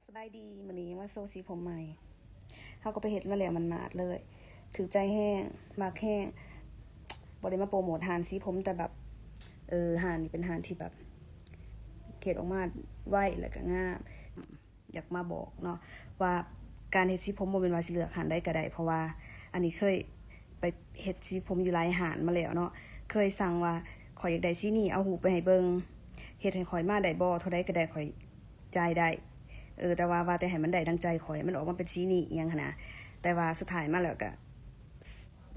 ສະບາຍດີ ມື້ນີ້ມາໂຊສີຜົມໃໝ່. ເຮົາກໍໄປເຮັດມາແລ້ວ ໝາດໆເລີຍ ຖືກໃຈແຮງ ມັກແຮງ. ບໍ່ໄດ້ມາໂປຣໂມດຮ້ານສີຜົມ ແຕ່ແບບ ເອີ ຮ້ານນີ້ເປັນຮ້ານທີ່ແບບເຮັດອອກມາໄວ ແລ້ວກໍງາມ. ຢາກມາບອກເນາະ ວ່າການເຮັດສີຜົມບໍ່ແມ່ນວ່າຊິເລືອກຮ້ານໃດກໍໄດ້ ເພາະວ່າອັນນີ້ເຄີຍໄປເຮັດສີຜົມຢູ່ຫຼາຍຮ້ານມາແລ້ວເນາະ. ເຄີຍສັ່ງວ່າ ຂ້ອຍຢາກໄດ້ສີນີ້ ເອົາຮູບໄປໃຫ້ເບິ່ງ ເຮັດໃຫ້ຂ້ອຍມາໄດ້ບໍ່? ເທົ່າໃດກໍໄດ້ ຂ້ອຍຈ່າຍໄດ້. ເອີ ແຕ່ວ່າ ວ່າແຕ່ໃຫ້ມັນໄດ້ດັ່ງໃຈຂ້ອຍ ມັນອອກມາເປັນສີນີ້ ອີ່ຫຍັງຫັ້ນນະ. ແຕ່ວ່າສຸດທ້າຍມາແລ້ວກໍ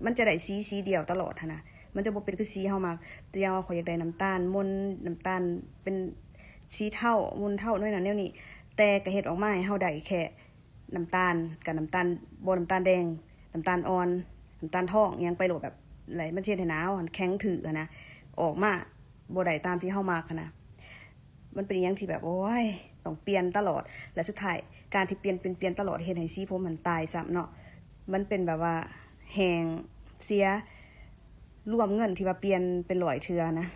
ມັນຈະໄດ້ສີ ສີດຽວຕະຫຼອດຫັ້ນນະ ມັນຈະບໍ່ເປັນຄືສີເຮົາມັກ. ຕົວຢ່າງວ່າ ຂ້ອຍຢາກໄດ້ນ້ຳຕານມົນ ນ້ຳຕານເປັນສີເທົາ ມົນເທົາ ແນວນັ້ນແນວນີ້ ແຕ່ກໍເຮັດອອກມາໃຫ້ເຮົາໄດ້ແຄ່ນ້ຳຕານ ກັບນ້ຳຕານ ບໍ່ນ້ຳຕານແດງ ນ້ຳຕານອ່ອນ ນ້ຳຕານທອງ ອີ່ຫຍັງໄປໂລດ ແບບ ແລ້ວມັນຊິເຮັດໃຫ້ໜ້າເຮົາຫັ້ນແຂງຖືກຫັ້ນນະ ອອກມາບໍ່ໄດ້ຕາມທີ່ເຮົາມັກຫັ້ນນະ. ມັນເປັນອີ່ຫຍັງທີ່ແບບ ໂອ້ຍ ຕ້ອງປ່ຽນຕະຫຼອດ ແລະ ສຸດທ້າຍການທີ່ປ່ຽນ ປ່ຽນ ປ່ຽນຕະຫຼອດ ເຮັດໃຫ້ສີຜົມຫັ້ນຕາຍຊ້ຳເນາະ. ມັນເປັນແບບວ່າແຮງເສຍ ລວມເງິນທີ່ວ່າປ່ຽນເປັນຮ້ອຍເທື່ອນະ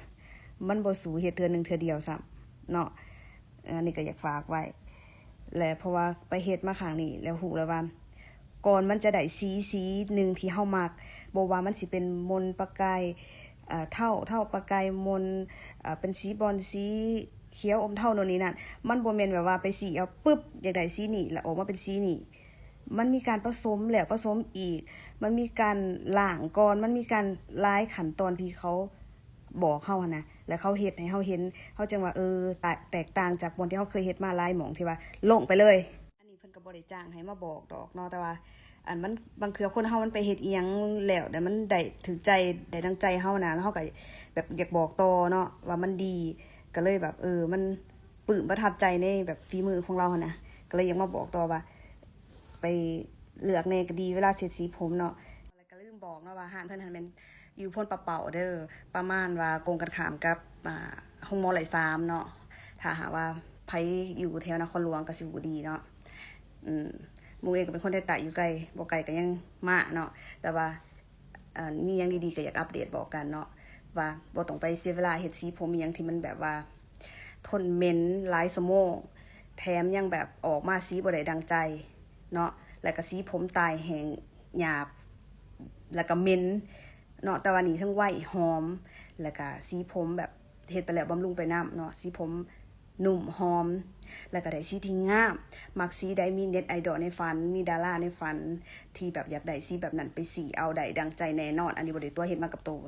ມັນບໍ່ສູ້ເຮັດເທື່ອໜຶ່ງເທື່ອດຽວຊ້ຳເນາະ. ອັນນີ້ກໍຢາກຝາກໄວ້ ແລະ ເພາະວ່າໄປເຮັດມາຄັ້ງນີ້ແລ້ວຮູ້ແລ້ວວ່າ ກ່ອນມັນຈະໄດ້ສີ ສີໜຶ່ງທີ່ເຮົາມັກ ບໍ່ວ່າມັນຊິເປັນມົນປະກາຍ ເອີ ເທົາ ເທົາປະກາຍມົນ ເອີ ເປັນສີບອນ ສີຂຽວ ອົມເທົາ ໂນ່ນນີ້ນັ້ນ ມັນບໍ່ແມ່ນແບບວ່າໄປສີເອົາປຶບ ຢາກໄດ້ສີນີ້ ແລ້ວອອກມາເປັນສີນີ້. ມັນມີການປະສົມແລ້ວປະສົມອີກ ມັນມີການລ້າງກ່ອນ ມັນມີການຫຼາຍຂັ້ນຕອນທີ່ເຂົາບອກເຮົາຫັ້ນນະ ແລ້ວເຂົາເຮັດໃຫ້ເຮົາເຫັນ ເຮົາຈຶ່ງວ່າ ເອີ ຕາ ແຕກຕ່າງຈາກບ່ອນທີ່ເຮົາເຄີຍເຮັດມາຫຼາຍໝ່ອງ ທີ່ວ່າລົງໄປເລີຍ. ອັນນີ້ເພິ່ນກໍບໍ່ໄດ້ຈ້າງໃຫ້ມາບອກດອກເນາະ ແຕ່ວ່າ ອັນ ມັນ ບາງເທື່ອຄົນເຮົາມັນໄປເຮັດອີ່ຫຍັງແລ້ວ ແລ້ວມັນໄດ້ຖືກໃຈ ໄດ້ດັ່ງໃຈເຮົານະ ແລ້ວເຮົາກໍແບບຢາກບອກຕໍ່ເນາະ ວ່າມັນດີ ກໍເລີຍແບບ ເອີ ມັນປຶ້ມປະທັບໃຈໃນແບບຝີມືຂອງລາວຫັ້ນນະ ກໍເລີຍຢາກມາບອກຕໍ່ວ່າ ໄປເລືອກແດ່ກໍດີ ເວລາເຮັດສີຜົມເນາະ. ແລ້ວກໍລືມບອກເນາະວ່າ ຮ້ານເພິ່ນຫັ້ນແມ່ນຢູ່ໂພນປາເປົ້າເດີ ປະມານວ່າກົງກັນຂ້າມກັບ ອ່າ ໂຮງໝໍໄລສາມເນາະ. ຖ້າຫາກວ່າໃຜຢູ່ແຖວນະຄອນຫຼວງກໍຊິຮູ້ດີເນາະ. ອືມ ໝູ່ເອງກໍເປັນຄົນໄທໃຕ້ ຢູ່ໄກບໍ່ໄກກໍຍັງມາເນາະ ແຕ່ວ່າ ເອີ ມີຫຍັງດີໆກໍຢາກອັບເດດບອກກັນເນາະ ວ່າບໍ່ຕ້ອງໄປເສຍເວລາເຮັດສີຜົມອີ່ຫຍັງທີ່ມັນແບບວ່າ ທົນເໝັນຫຼາຍຊົ່ວໂມງ ແຖມຍັງແບບອອກມາສີບໍ່ໄດ້ດັ່ງໃຈເນາະ ແລ້ວກໍສີຜົມຕາຍແຫ້ງຫຍາບ ແລ້ວກໍເໝັນເນາະ. ແຕ່ວ່ານີ້ທັງໄວ ຫອມ ແລ້ວກໍສີຜົມແບບເຮັດໄປແລ້ວບຳລຸງໄປນຳເນາະ ສີຜົມນຸ້ມຫອມ ແລ້ວກໍໄດ້ສີທີ່ງາມ. ມັກສີໃດ ມີເນັດໄອດອລໃນຝັນ ມີດາລາໃນຝັນ ທີ່ແບບຢາກໄດ້ສີແບບນັ້ນ ໄປສີເອົາໄດ້ດັ່ງໃຈແນ່ນອນ. ອັນນີ້ບໍ່ໄດ້ຕົວະ ເຮັດມາກັບໂຕ.